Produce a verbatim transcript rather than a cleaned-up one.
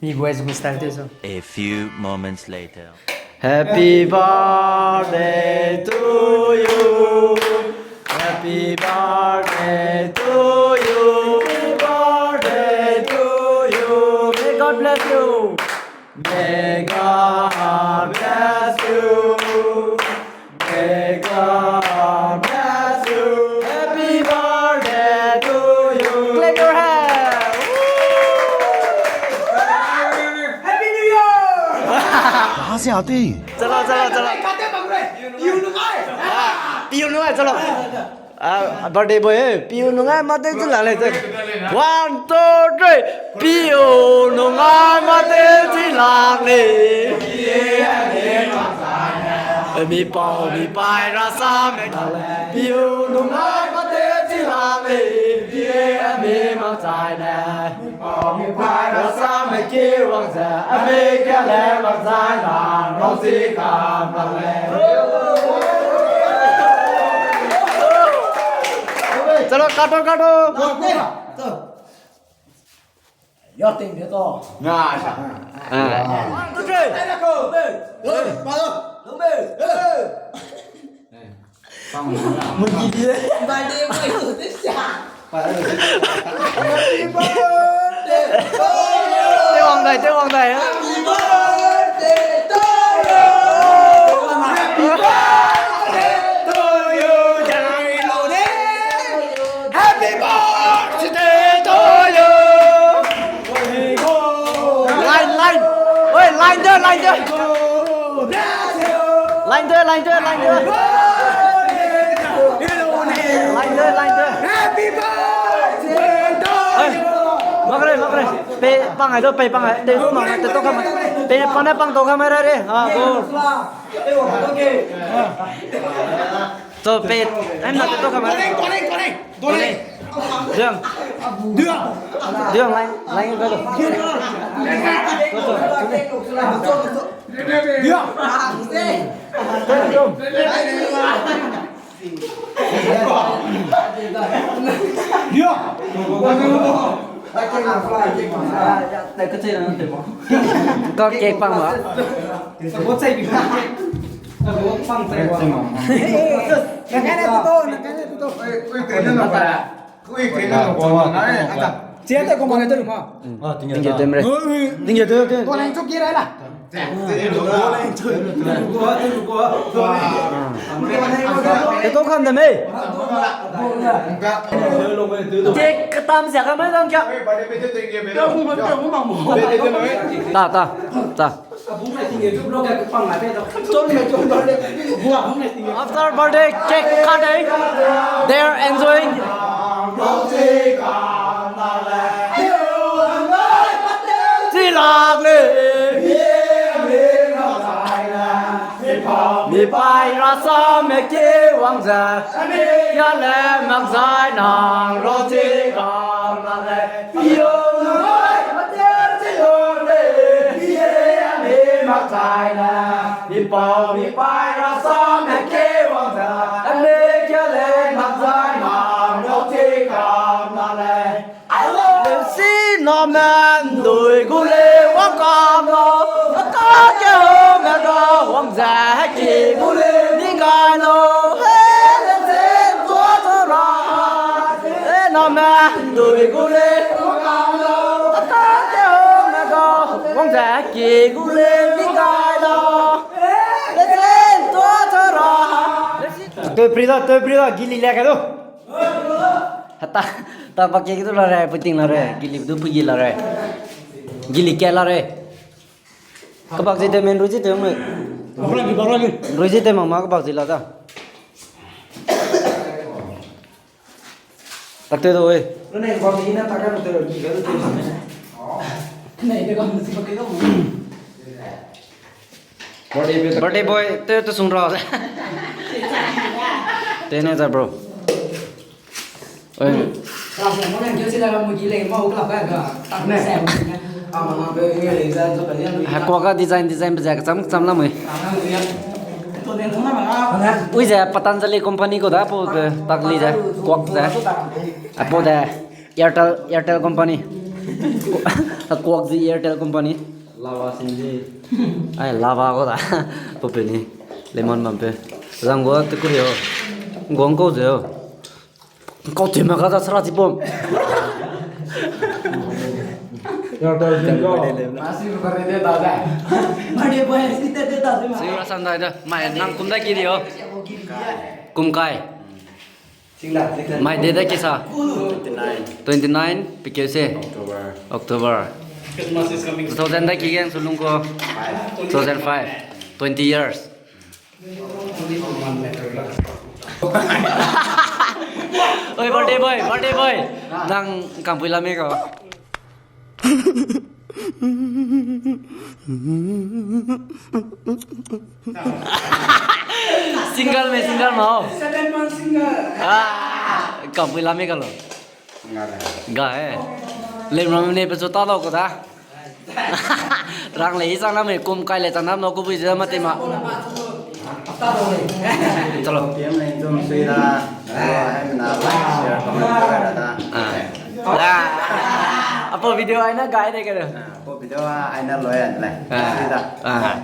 Mi boys gu style te so. A few moments later. Happy birthday to you. Happy birthday to you. Happy birthday to you. May God bless you. May God bless you. May God bless you. Happy birthday to you. Clap your hands. Happy New Year. कहाँ से आते हैं? चलो, चलो, चलो। Piu nungai, चलो। Ah, birthday boy, eh, piu nungai mate chi la le te. One, two, three. Piu nungai mate chi la le. Mi pau, mi pai ra sa me. Piu nungai mate chi la le. Mi mak chai le. चलो, काटो, काटो। Tew wang dai, tew wang dai. Happy birthday to you. Line, line. Oi, line de, line de. Line de, line de, line de. Line de, line de. Happy birthday to you. Oi, mak re, mak re. Pe pang ai do, pe pang ai. Te mak, te to kam. Pe pang ne pang to kam re re. Ah, go. Cho pe, ai na te to kam. Duang. Duang. Duang, line, line ka do. Duang. Duang. Ka cake pang ba. Tingge tem re. Tingge tem re. Te to kam de mei. Te katam sia ka mai dang kia. Ta, ta, ta. After birthday cake cutting, they are enjoying. Chilak le. Mi pai ra sa me ke wang ze. Ya le mak zai nang ro chi kam na le. Pio nai, ma te chi lo le. Ye ya me mak zai na. Mi pau mi pai ra sa me ke wang ze. Me ya le mak zai nang ro chi kam na le. Leusi name ndui gu le wang kam lo, a ka ke home ga wang ze ki gu le ning gai lo, he le ze tua tua ra. E name ndui gu le wang kam lo, a ka ke home ga wang ze ki gu le ning gai lo, he le ze tua tua ra. Te pri da, te pri da, gili le ka do. Hata, ta bak ke du la re, puting la re, gili du pugi la re. Gili ke la re. Ka bak ji te men ru ji te me. Ru ji te mama ka bak ji la da. Tak te do e. Birthday boy, te, te sung ra. Te ne za, bro. Oi. Ha, kuak ga design, design be ze kacham, kacham lam ui. Ui ze Patanjali company ko da po de, tak li ze, kuak ze. Apo de. Airtel, Airtel company. Kuak zi Airtel company. Lava sing zi. Ai, lava ko da. Pe pe ni. Lemon bam pe. Zang gua te ku rio. Guang kau zeu. Kau te ma ka da sara ti pom. Airtel sing ko. Sing ra san dai da. Mai nang kum da ki rio. Kum kai. Mai de da kisa? Twenty nine. Twenty nine, pikeu se? October. October. Two thousand da ki geng su lung ko? Five. Two thousand five. Twenty years. Oi, birthday boy, birthday boy. Nang kampui lame ko? Single me, single ma o. Seven months single. Ah, kampui lame ka lo. Ga e. Lemram ne pe chu ta lo ko da. Rang le i chang na me kum kai le chang na no ku bui ze ma te ma. Chalo. P M le zum sui da. Ai na like, share, comment, share da. Ah. Ah. Apo video ai na gai de ke. Ah, apo video ai na loi an le. Ah. Sui da. Ah.